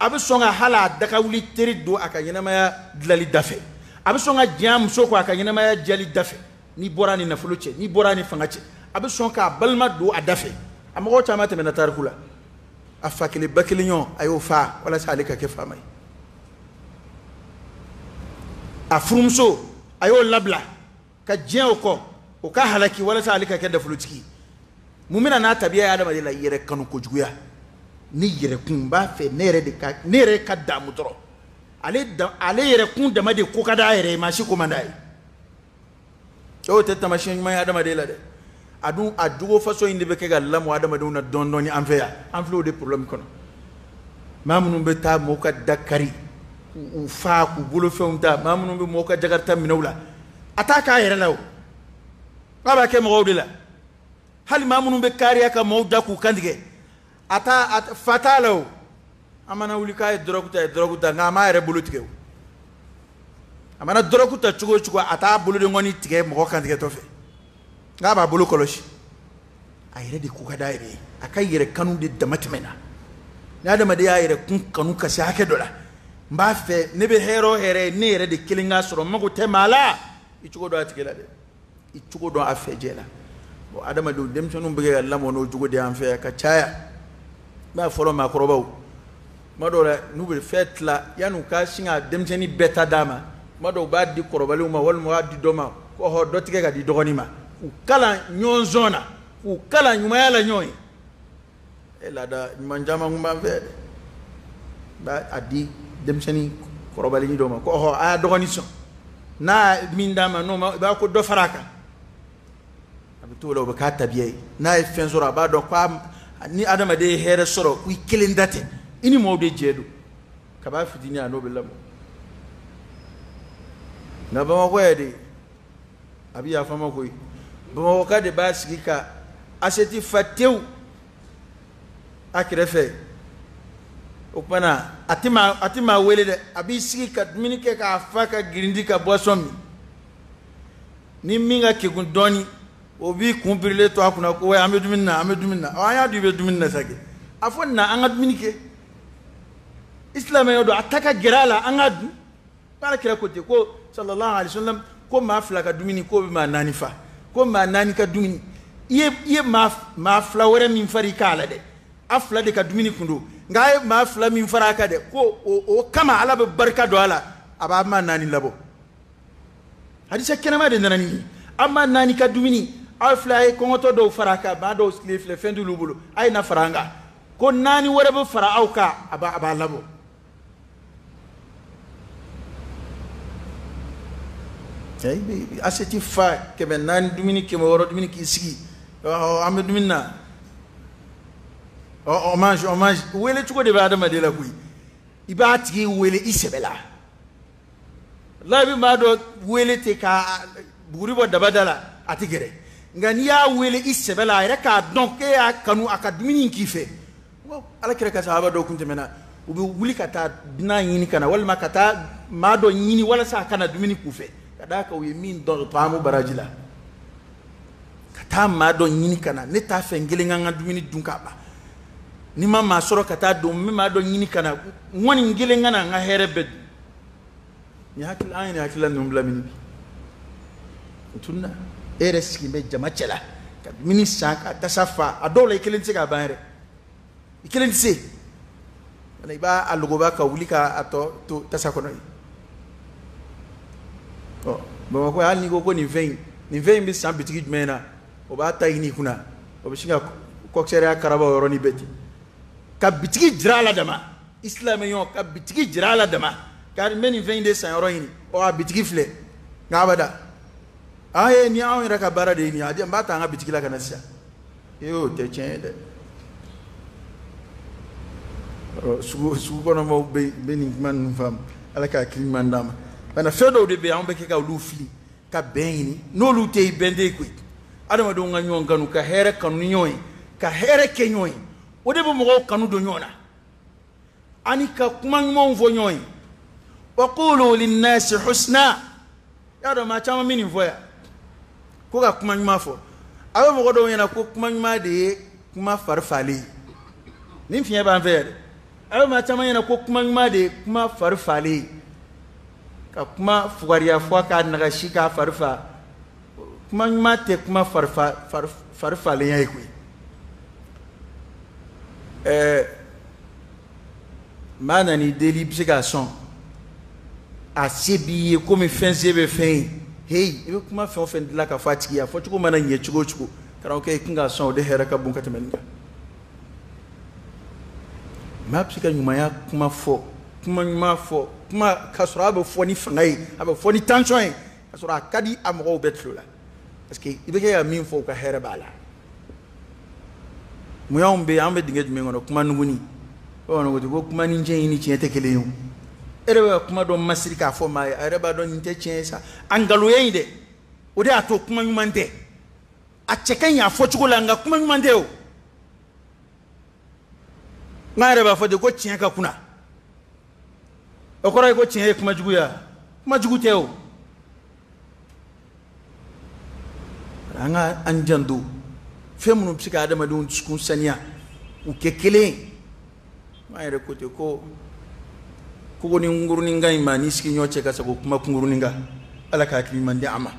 A bɛ sɔn ka hali a dakawuli teri don a ka ɲɛnamaya dilali da fɛ, a bɛ sɔn ka diɲɛ muso kɔ a ka ɲɛnamaya diyali da fɛ, n'i bɔra ni nafolo cɛ, n'i bɔra ni fanga cɛ, a bɛ sɔn k'a balima don a da fɛ. A mɔgɔw caman tɛmɛna tariku la, a fa kelen ba kelen ɲɔgɔn a y'o fa walasa ale ka kɛ faama ye. A furumuso a y'o labila ka diɲɛ o kɔ, o ka halaki walasa ale ka kɛ nafolotigi ye. Mun bɛna n'a tabiya ye adamaden la? Yɛrɛ kanu kojuguya ni yɛrɛkun. N b'a fɛ ne yɛrɛ de ka, ne yɛrɛ ka damu dɔrɔn. Ale da, ale yɛrɛkun dama de ko ka d'a yɛrɛ ye, maa si ko man d'a ye. O tɛ taamasiyɛn ɲuman ye adamaden la dɛ. A dun, a jogo façon in de bɛ kɛ ka lamɔ adamadenw na dɔɔni dɔɔni an fɛ yan. An filɛ o de problème kɔnɔ. Maa minnu bɛ taa mɔgɔw ka da kari, k'u fa, k'u bolofɛnw ta, maa minnu bɛ mɔgɔw ka jakarita minɛ u la, a t'a k'a yɛrɛ la o, k'a b'a kɛ mɔgɔw de la. Hali maa minnu bɛ kariya ka mɔgɔw da k'u kantigɛ, a t'a, a fa t'a la o. An mana wuli k'a ye dɔrɔgu ta, a ye dɔrɔgu ta, nka a m'a yɛrɛ bolo tigɛ o. A mana dɔrɔgu ta cogo o cogo, a t'a bolodenkɔni tigɛ mɔgɔ kantigɛtɔ fɛ, nka a b'a bolo kɔlɔsi. A yɛrɛ de ko ka d'a yɛrɛ ye, a ka yɛrɛ kanu de dama tɛmɛna. Ni adamaden y'a yɛrɛ kun kanu ka se hakɛ dɔ la, n b'a fɛ ne bɛ hɛrɛ o hɛrɛ ye, ne yɛrɛ de kelen k'a sɔrɔ, n mago tɛ maa la. I cogo dɔn a tigi la dɛ, i cogo dɔn a fɛjɛ la. Bon, adamadenw, denmisɛnninw bɛ kɛ ka lamɔ n'o jogo de y'an fɛ yan ka caya. N b'a fɔlɔ maakɔrɔbaw, tuma dɔw la n'u bɛ fɛn tila, yanni u ka sin ka denmisɛnnin bɛɛ ta d'a ma, tuma dɔw u b'a di kɔrɔbalenw ma walima u b'a di dɔ ma ko ɔhɔ, dɔ tigɛ ka di dɔgɔnin ma. K'u kalan ɲɔgɔnzɔn na, k'u kalan ɲumanya la ɲɔgɔn ye. E laada ɲuman caman kun b'an fɛ dɛ. N b'a a di denmisɛnnin kɔrɔbalennin dɔ ma ko ɔhɔ, a y'a dɔgɔnin sɔn, n'a ye min d'a ma, n'o ma, i b'a ko dɔ fara a kan. A bɛ t'o la, o bɛ k'a tabiya ye. N'a ye fɛn sɔrɔ, a b'a dɔn ko ni adamaden ye hɛrɛ sɔrɔ, ko i kelen da tɛ, i ni maaw de jɛ don. Kab'a fitinin a n'o bɛ lamɔ. Nka Bamakɔ yɛrɛ de, a bɛ yafa n ma koyi, Bamakɔka de b'a sigi ka aseti fa tewu a kɛrɛfɛ. O tuma na, a tɛ maa wele dɛ, a b'i sigi ka dumuni kɛ k'a fa ka girindi ka boisson min. Ni min ka kegun dɔɔni, o b'i kun birilen to a kunna ko an bɛ dumuni na, an bɛ dumuni na. Ɔ, an y'a dun i bɛ dumuni na sa kɛ. A fɔ na an ka dumuni kɛ. I silamɛya don, a ta ka gɛrɛ a la, an ka dun. Ala kira ko ten ko sallallahu alaihi wasallam, ko maa fila ka dumuni k'o bɛ maa naani fa, ko maa naani ka dumuni, i ye maa fila wɛrɛ min fara i k'a la dɛ, a fila de ka dumuni kun don, nka a ye maa fila min fara a kan dɛ, ko o kama Ala bɛ barika don a la, a b'a maa naani labɔ. Hadisa kɛnɛma de nana nin ye. An maa naani ka dumuni, aw fila a ye kɔngɔtɔ dɔw fara a kan, maa dɔw tile filɛ fɛn t'olu bolo, a ye na fara an kan, ko naani wɛrɛ bɛ fara aw kan, a b'a labɔ. Aseti fa 400 dumuni, 600 dumuni, k'i sigi, an bɛ dumuni na, on mange, on mange. Wele cogo de bɛ adamaden la koyi. I b'a tigi wele i sɛbɛ la. La i bɛ maa dɔ wele ten ka buguri bɔ daba da la, a tɛ gɛrɛ. Nka n'i y'a wele i sɛbɛ la, a yɛrɛ k'a dɔn k'e y'a kanu a ka dumuni k'i fɛ. Ala kira ka sahaba dɔw kun tɛmɛna, u bɛ wuli ka taa dunan ɲini ka na, walima ka taa maa dɔ ɲini walasa a ka na dumuni k'u fɛ, ka d'a kan u ye min dɔn taamu baraji la. Ka taa maa dɔ ɲini ka na, ne t'a fɛ n kelen ka n ka dumuni dun k'a ban. Ni ma maa sɔrɔ ka taa don, n bɛ maa dɔ ɲini ka na, n kɔni n kelen ka na n ka hɛrɛ bɛɛ dun. Nin hakili, an ye nin hakilila ninnu bila min bi? O tununa. E yɛrɛ sigilen bɛ jama cɛ la ka dumuni san ka tasa fa, a dɔw la i kelen tɛ se k'a ban yɛrɛ, i kelen tɛ se. I b'a a logoba ka wuli k'a tɔ to tasa kɔnɔ yen. Ɔ Bamakɔ, hali n'i ko ko nin fɛn in, nin fɛn in bɛ san bitigi jumɛn na, o b'a ta ɲini i kunna, o bɛ sin ka kɔkisɛriya karaba o yɔrɔnin bɛɛ ten ka bitigi jira a la dama. I silamɛɲɔgɔn ka bitigi jira a la dama ka n bɛ nin fɛn in de san yɔrɔ ɲini, ɔ a bitigi filɛ. Nka abada, an ye ni anw yɛrɛ ka baara de ye nin ye, n b'a ta an ka bitigi la ka na sisan. E o tɛ tiɲɛ ye dɛ. Sugu kɔnɔ maaw bɛ nin kuma ninnu faamu. Ala ka hakili ɲuman d'an ma. Bana fɛn dɔw de bɛ yen, anw bɛ kɛ ka olu fili ka bɛn ɲini, n'olu tɛ yen, bɛn tɛ yen koyi. Adamadenw ka ɲɔgɔn kanu, ka hɛrɛ kanu ni ɲɔgɔn ye, ka hɛrɛ kɛ ɲɔgɔn ye, o de bɛ mɔgɔw kanu don ɲɔgɔn na, ani ka kuma ɲumanw fɔ ɲɔgɔn ye. Wa qulu linnasi husna. Y'a dɔn maa caman bɛ nin fɔ yan ko ka kuma ɲuman fɔ. A bɛ mɔgɔ dɔw ɲɛna ko kuma ɲuman de ye kuma fari falen ye. Nin fiɲɛ b'an fɛ yan dɛ. A bɛ maa caman ɲɛna ko kuma ɲuman de ye kuma fari falen ye, ka kuma fugariya fɔ k'a nagasi k'a fari fa. Kuma ɲuman tɛ kuma fari falenya ye koyi. Maa nan'i deli, i bɛ se k'a sɔn, a se b'i ye komi fɛn se bɛ fɛn ye. Heyi, i bɛ kuma fɛn o fɛn dilan ka fɔ a tigi ye, a fɔcogo mana ɲɛ cogo o cogo, karamɔgɔkɛ, i kun k'a sɔn, o de hɛrɛ ka bon ka tɛmɛ nin kan. Maa bɛ se ka ɲumanya kuma fɔ, kuma ɲuman fɔ, kuma k'a sɔrɔ a bɛ fɔ ni fanga ye, a bɛ fɔ ni tension ye, k'a sɔrɔ a ka di a mɔgɔw bɛɛ tulo la, parce que i bɛ kɛ ka min fɔ, u ka hɛrɛ b'a la. Mun y'anw bɛ yen, an bɛ dingɛ jumɛn kɔnɔ? Kuma nuguni. Bamananw ko ten ko kuma ni tiɲɛ ni tiɲɛ tɛ kelen ye o. E yɛrɛ bɛ ka kuma dɔ masiri k'a fɔ maa ye, a yɛrɛ b'a dɔn nin tɛ tiɲɛ ye sa. A nkalonya in dɛ, o de y'a to kuma ɲuman tɛ. A cɛ ka ɲi a fɔcogo la, nka kuma ɲuman tɛ o. N'an yɛrɛ b'a fɔ ten ko tiɲɛ ka kunna, o kɔrɔ ye ko tiɲɛ ye kuma jugu ye wa? Kuma jugu tɛ o. An ka an janto fɛn minnu bɛ se ka adamadenw dusukun saniya, u kɛ kelen ye. An yɛrɛ ko ten ko kogo ni kunkurunin ka ɲi maa n'i sigiɲɔgɔn cɛ ka sago kuma kunkurunin kan. Ala ka hakili ɲuman di an ma.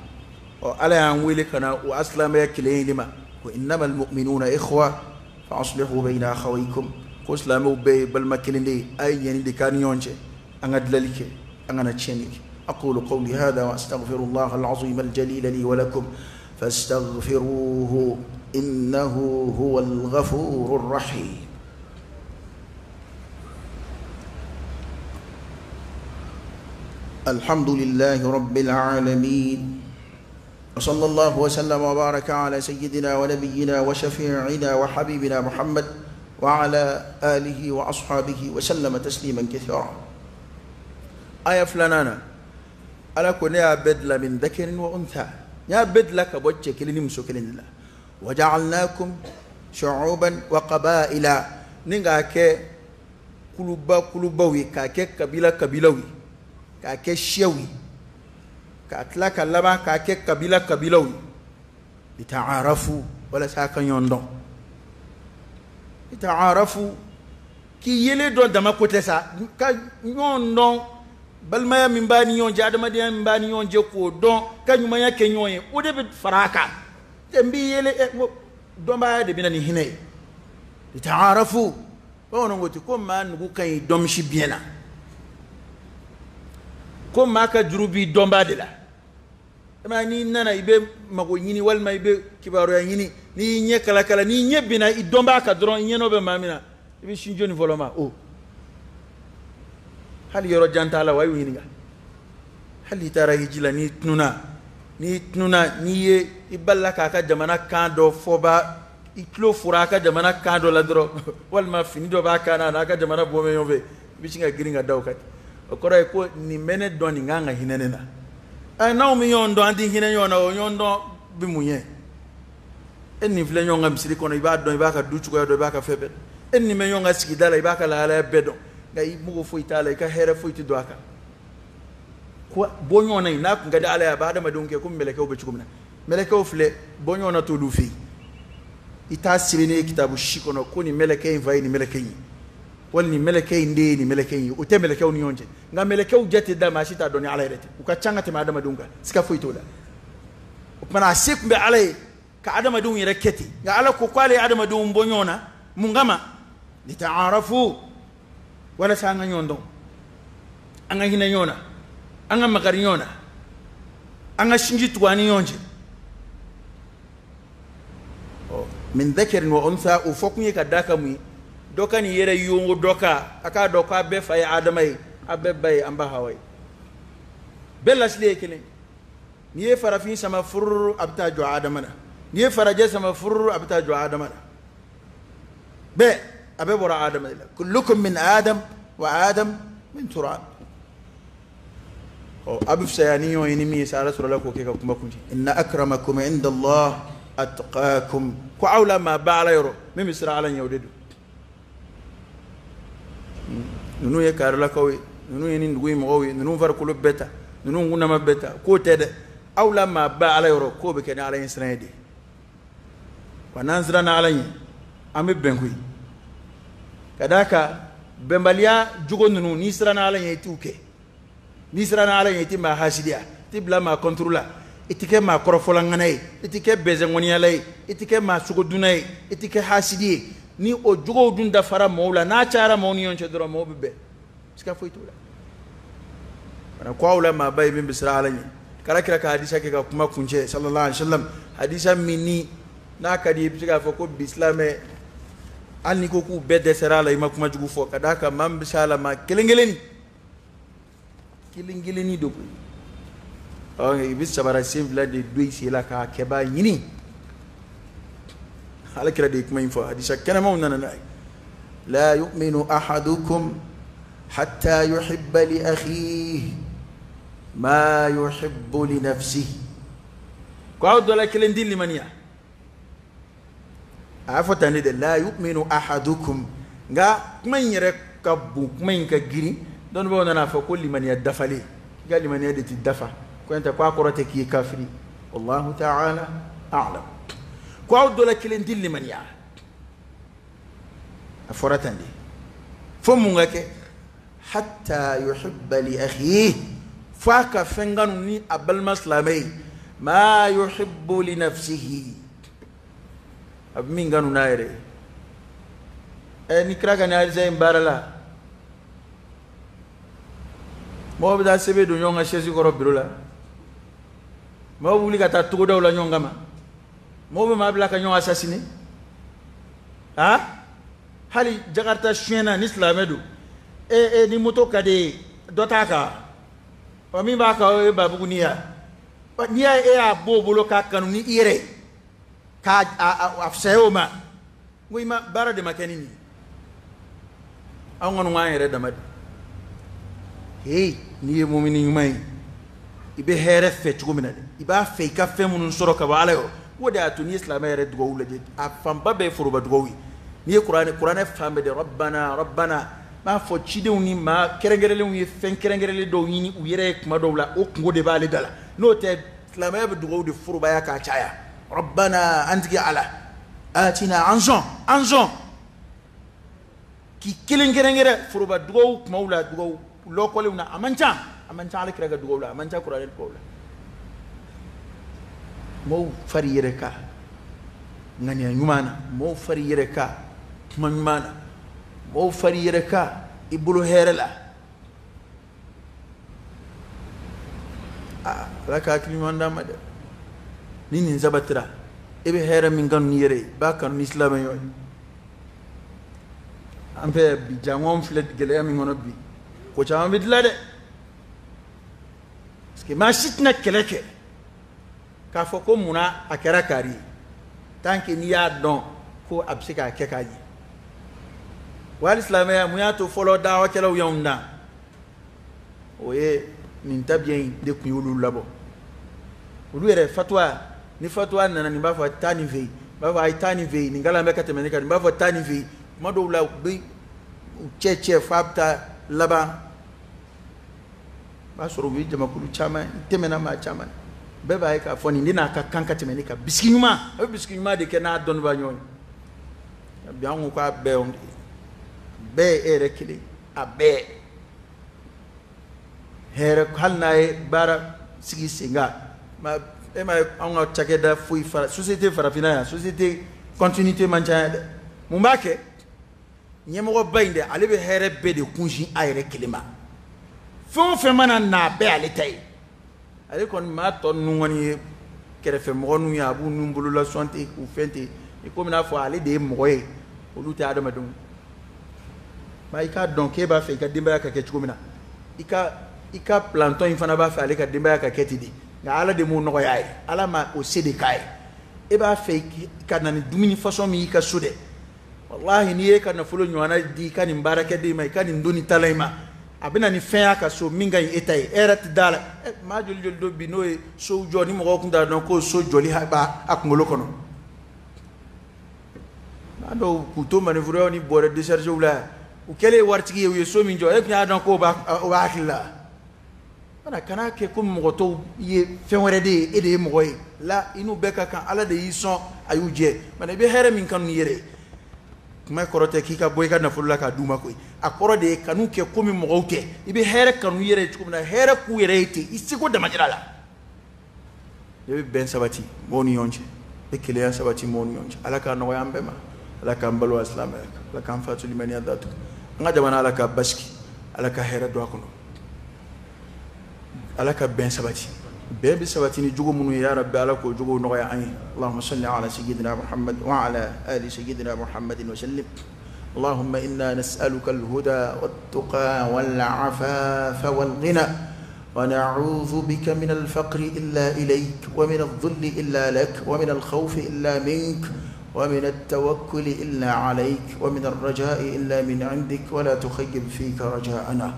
Ɔ Ala y'an wele ka na o asilamɛya kelen in de ma, ko innamal mu'minuna ikhwa fa aslihu bayna akhawaykum, ko silamɛw bɛɛ ye balima kelen de ye, a ye ɲɛni de k'a ni ɲɔgɔn cɛ, an ka dilali kɛ, an kana tiɲɛni kɛ. أقول قولي هذا وأستغفر الله العظيم الجليل لي ولكم فاستغفروه إنه هو الغفور الرحيم. الحمد لله رب العالمين، وصلى الله وسلم وبارك على سيدنا ونبينا وشفيعنا وحبيبنا محمد وعلى آله وأصحابه وسلم تسليما كثيرا. آية فلانانا ala ko ne y'a bɛɛ dilan min dhakarin wa untha, n y'a bɛɛ dilan ka bɔ cɛ kelen ni muso kelen de la. Wa ja'alnakum shu'uban wa qaba'ila, ni k'a kɛ kuluba kulubaw ye, k'a kɛ kabila kabilaw ye, k'a kɛ siyaw ye, k'a tila ka laban k'a kɛ kabila kabilaw ye. Lita'arafu, walasa a ka ɲɔgɔn dɔn. Lita'arafu, k'i yelen dɔn dama ko tɛ sa, ka ɲɔgɔn dɔn, balimaya min b'a ni ɲɔgɔn cɛ, adamadenya min b'a ni ɲɔgɔn cɛ, k'o dɔn, ka ɲumanya kɛ ɲɔgɔn ye, o de bɛ fara a kan. N b'i yele, dɔnbaya de bɛ na ni hinɛ ye. Lita'arafu, bamananw ko ten ko maa nugu ka ɲi dɔnmisi biɲɛ na, ko maa ka juru b'i dɔnbaa de la. I m'a ye, n'i nana i bɛ mago ɲini walima i bɛ kibaruya ɲini, n'i y'i ɲɛ kalakala, n'i ɲɛ binna i dɔnbaa kan dɔrɔn, i ɲɛnɔ bɛ maa min na, i bɛ sin jɔnni fɔlɔ ma? O hali yɔrɔ jan t'a la wa, a y'u ɲininka. Hali n'i taara hiji la, n'i tununa, n'i ye i balila k'a ka jamana kan dɔ fɔba, i tulo fura a ka jamana kan dɔ la dɔrɔn, walima fini dɔ b'a kan na, a n'a ka jamana bɔ bɛ ɲɔgɔn fɛ, i bɛ sin ka girin ka da o kan. O kɔrɔ ye ko nin bɛ ne dɔn, nin kan ka hinɛ ne na. N'anw bɛ ɲɔgɔn dɔn, an tɛ hinɛ ɲɔgɔn na, o ɲɔgɔn dɔn bɛ mun ɲɛ? E nin filɛ ɲɔgɔn ka misiri kɔnɔ, i b'a dɔn, i b'a ka du cogoya dɔn, i b'a ka fɛn bɛɛ dɔn. E nin bɛ ɲɔgɔn ka sigida la, i b'a ka lahalaya bɛɛ dɔn. Nka i mago foyi t'a la, i ka hɛrɛ foyi tɛ don a kan. Ko bɔ ɲɔgɔn na in, n'a kun ka di Ala ye, a bɛ adamadenw kɛ komi mɛlɛkɛw bɛ cogo min na. Mɛlɛkɛw filɛ, bɔ ɲɔgɔn na t'olu fɛ yen. I t'a sɛbɛnnen ye kitabu si kɔnɔ ko nin mɛlɛkɛ in fa ye nin mɛlɛkɛ in ye, wali nin mɛlɛkɛ in den ye nin mɛlɛkɛ in ye. O tɛ mɛlɛkɛw ni ɲɔgɔn cɛ. Nka mɛlɛkɛw jate da, maa si t'a dɔn ni Ala yɛrɛ tɛ. U ka ca ka tɛmɛ adamadenw kan, siga foyi t'o la. O tuma na, a se tun bɛ Ala ye ka adamadenw yɛrɛ kɛ ten. Nka Ala ko k'ale ye adamadenw bɔ ɲɔgɔn na mun kama? Lita'arafu, Walasa an ka ɲɔgɔn dɔn, an ka hinɛ ɲɔgɔn na, an ka makari ɲɔgɔn na, an ka sinji tugu an ni ɲɔgɔn cɛ. Ɔ min dhakarin wa untha, o fɔ kun ye ka d'a kan mun ye? Dɔ ka n'i yɛrɛ yongo dɔ kan, a k'a dɔn k'a bɛɛ fa ye Adama ye, a bɛɛ ba ye an ba Hawa ye. Bɛɛ lasili ye kelen. N'i ye farafin sama fururu, a bɛ taa jɔ Adama na. N'i ye farajɛ sama fururu, a bɛ taa jɔ Adama na. Bɛɛ a bɛɛ bɔra Adama de la. Kullukum min Adam wa Adam min turab. Ɔ a bɛ fisaya ni ɲɔgɔn ye ni min ye sa, Ala sɔrɔla k'o kɛ ka kuma kuncɛ. Inna akramakum inda Allah atqakum. Ko aw la maa ba Ala yɔrɔ, min bɛ siran Ala ɲɛ, o de don. Ninnu ye karilakaw ye, ninnu ye nin dugu in mɔgɔw ye, ninnu farikolo bɛɛ ta, ninnu kunnama bɛɛ ta, k'o tɛ dɛ. Aw la maa ba Ala yɔrɔ, k'o bɛ kɛ ni Ala ɲɛ siran ye de. Wa n'an siranna Ala ɲɛ, an bɛ bɛn koyi. Ka d'a kan bɛnbaliya jogo ninnu, n'i siranna Ala ɲɛ, i t'u kɛ. N'i siranna Ala ɲɛ, i tɛ maa hasidiya, i tɛ bila maa kɔnturu la, i tɛ kɛ maa kɔrɔfɔlaŋana ye, i tɛ kɛ bɛnsɛnkɔniyala ye, i tɛ kɛ maa sogodunna ye, i tɛ kɛ hasidi ye. Ni o jogow dun dafara mɔgɔw la, n'a cayara mɔgɔw ni ɲɔgɔn cɛ dɔrɔn, mɔgɔw bɛ bɛn, siga foyi t'o la. Fana ko aw la maaba ye min bɛ siran Ala ɲɛ. K'Ala kira ka hadisa kɛ ka kuma kuncɛ sallallahu alaihi wasallam, hadisa min ni n'a ka di i bɛ se k'a fɔ ko bi silamɛ, hali n'i ko k'u bɛɛ dɛsɛra a la, i ma kuma jugu fɔ. Ka d'a kan maa min bɛ se a la, maa kelen kelenni kelen kelenni de koyi. Ɔ i bɛ sabara sen fila de don i sen la k'a kɛbaa ɲini. Ala kira de ye kuma in fɔ, hadisa kɛnɛmaw nana n'a ye. La yu'minu ahadukum hatta yuhibba li akhihi ma yuhibbu li nafsihi. Ko aw dɔ la kelen ti limaniya. A y'a fɔ tan de dɛ, la yu'minu ahadukum. Nka kuma in yɛrɛ ka bon, kuma in ka girin. Dɔnnibaaw nana a fɔ ko limaniya dafalen, i ka limaniya de ti dafa. Ko n'o tɛ ko a kɔrɔ tɛ k'i ye kafiri. Wallahu ta'ala a'lam. Ko aw dɔ la kelen ti limaniya. A fɔra tan de. Fo mun ka kɛ? Hatta yuhibba li akhihi, fo a ka fɛn kanu ni a balima silamɛ ye. Ma yuhibbu li nafsihi, a bɛ min kanu n'a yɛrɛ ye. Ɛ ni kira ka nin hadisa in baara la, mɔgɔw bɛ taa sɛbɛn don ɲɔgɔn ka chaise kɔrɔ bureau la, mɔgɔw bɛ wuli ka taa togodaw la ɲɔgɔn kama, mɔgɔw bɛ maa bila ka ɲɔgɔn assassiner. Ah, hali Jakarta suyɛnna ni silamɛ don, e ni moto ka di ye, dɔ t'a kan, ɔ min b'a kan o ye babugu ni ya. N'i y'a ye e y'a bɔ o bolo k'a kanu ni i yɛrɛ ye, k'a a fisaya o ma, n ko i ma baara de ma kɛ ni nin ye. Anw kɔni k'an yɛrɛ dama de. Hey, n'i ye mumini ɲuman ye, i bɛ hɛrɛ fɛ cogo min na dɛ, i b'a fɛ i ka fɛn minnu sɔrɔ ka bɔ Ala yɔrɔ. O de y'a to n'i ye silamɛ yɛrɛ dugawu lajɛ, a fanba bɛɛ ye foroba dugawu ye. N'i ye kuranɛ fan bɛɛ de Rabbana Rabbana, b'a fɔ cidenw ni maa kɛrɛnkɛrɛnlenw ye fɛn kɛrɛnkɛrɛnlen dɔw ɲini u yɛrɛ ye kuma dɔw la, o kungo de b'ale da la. N'o tɛ, silamɛya bɛ dugawu de forobaya k'a caya. Rabbana, an tigi Ala, atina, an sɔn, an sɔn, k'i kelen kɛrɛnkɛrɛn foroba dugawu kumaw la, dugawu lɔkɔlenw na, a man ca, a man ca Ala kira ka dugawu la, a man ca kuranɛ dugawu la. Mɔgɔw fari yɛrɛ ka ŋaniya ɲuman na, mɔgɔw fari yɛrɛ ka kuma ɲuman na, mɔgɔw fari yɛrɛ ka i bolo hɛrɛ la. Aa, Ala ka hakili ɲuman d'an ma dɛ. Ni nin sabatira, e bɛ hɛrɛ min kanu n'i yɛrɛ ye, i b'a kanu ni silamɛ ɲɔgɔn ye. An fɛ bi jango filɛ gɛlɛya min kɔnɔ bi, ko caman bɛ dilan dɛ. Parce que maa si tɛna kɛlɛ kɛ k'a fɔ ko munna a kɛra kari ye, tant que n'i y'a dɔn ko a bɛ se k'a kɛ k'a ɲɛ. Wa hali silamɛya, mun y'a to fɔlɔ dawakɛlaw y'anw dan, o ye nin tabiya in de tun y'olu labɔ. Olu yɛrɛ fatuwa, ni fatuwa nana, nin b'a fɔ taa nin fɛ yen, b'a fɔ a ye taa nin fɛ yen, nin kalan bɛ ka tɛmɛ ne kan, nin b'a fɔ taa nin fɛ yen. Kuma dɔw la u bɛ u cɛ cɛ f'a bɛ taa laban, o b'a sɔrɔ u ye jamakulu caman, i tɛmɛna maa caman, bɛɛ b'a ye k'a fɔ nin de n'a ka kan ka tɛmɛ ne kan. Bisiki ɲuman, a bɛ bisiki ɲuman de kɛ n'a dɔnnibaa ɲɔgɔn ye. Bi an ko k'a bɛɛ y'anw de ye, bɛɛ ye e yɛrɛ kelen, a bɛɛ hɛrɛ. Hali n'a ye baara sigi sen kan, e ma ye anw ka cakɛda foyi fara société farafinna yan, société continuité man ca yan dɛ. Mun b'a kɛ? Ɲɛmɔgɔba in dɛ, ale bɛ hɛrɛ bɛɛ de kunsin a yɛrɛ kelen ma. Fɛn o fɛn mana na, a bɛɛ ale ta ye. Ale kɔni, maa tɔ ninnu kɔni ye kɛrɛfɛ mɔgɔ ninnu ye, a b'u nun bolola sɔn ten, k'u fɛn ten, i komi n'a fɔ ale de ye mɔgɔ ye, olu tɛ adamadenw. Maa, i k'a dɔn k'e b'a fɛ i ka denbaya ka kɛ cogo min na, i ka planton in fana b'a fɛ ale ka denbaya ka kɛ ten de, nka Ala de m'o nɔgɔya a ye, Ala ma o se de k'a ye. E b'a fɛ ka na ni dumuni façon min y'i ka so dɛ, walahi, n'i ye ka nafolo ɲɔgɔnna di i ka nin baarakɛden ma, i ka nin doni tala in ma, a bɛ na ni fɛn y'a ka so min ka ɲi e ta ye, e yɛrɛ tɛ da la. Maa joli joli do bi n'o ye sow jɔ, ni mɔgɔw tun t'a dɔn ko so jɔli b'a a kunkolo kɔnɔ? Maa dɔw k'u to manœuvre ni bɔrɛ décharge la, u kɛlen ye waritigi ye, u ye so min jɔ, e tun y'a dɔn k'o b'a hakili la. Wala kana kɛ komi mɔgɔ tɔw ye fɛn wɛrɛ de ye, e de ye mɔgɔ ye la, i n'u bɛɛ ka kan. Ala de y'i sɔn, a y'u jɛ. Mana, i bɛ hɛrɛ min kanu i yɛrɛ ye, kuma kɔrɔ tɛ k'i ka bɔ i ka nafolo la k'a d'u ma koyi. A kɔrɔ de ye kanu kɛ komi mɔgɔw tɛ. I bɛ hɛrɛ kanu i yɛrɛ ye cogo min na, hɛrɛ k'u yɛrɛ ye ten, i seko damajira la. I bɛ bɛn sabati mɔgɔw ni ɲɔgɔn cɛ, i bɛ kelenya sabati mɔgɔw ni ɲɔgɔn cɛ. Ala k'a nɔgɔya an bɛɛ ma. Ala k'an balo a silamɛya kan. Ala k'an fatu limaniya datugu. An ka jamana, Ala k'a basigi, Ala ka hɛrɛ don a kɔnɔ, Ala ka bɛn sabati. Bɛn bɛ sabati ni jogo minnu ye, ya Rabbi, Ala k'o jogow nɔgɔya an ye. اللهم صل على سيدنا محمد وعلى آل سيدنا محمد وسلم. اللهم إنا نسألك الهدى والتقى والعفاف والغنى، ونعوذ بك من الفقر إلا إليك، ومن الذل إلا لك، ومن الخوف إلا منك، ومن التوكل إلا عليك، ومن الرجاء إلا من عندك، ولا تخيب فيك رجاءنا.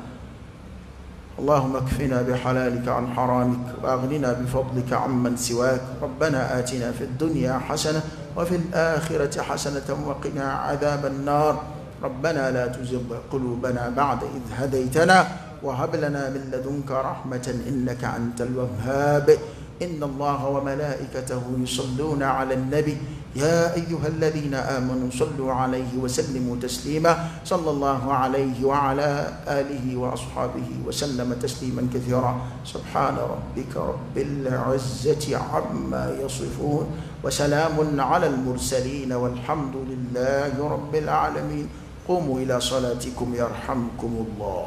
اللهم اكفنا بحلالك عن حرامك، وأغننا بفضلك عمن سواك. ربنا آتنا في الدنيا حسنة وفي الآخرة حسنة وقنا عذاب النار. ربنا لا تزغ قلوبنا بعد إذ هديتنا، وهب لنا من لدنك رحمة إنك أنت الوهاب. إن الله وملائكته يصلون على النبي، يا أيها الذين آمنوا صلوا عليه وسلموا تسليما. صلى الله عليه وعلى آله وأصحابه وسلم تسليما كثيرا. سبحان ربك رب العزة عما يصفون، وسلام على المرسلين، والحمد لله رب العالمين. قوموا إلى صلاتكم يرحمكم الله.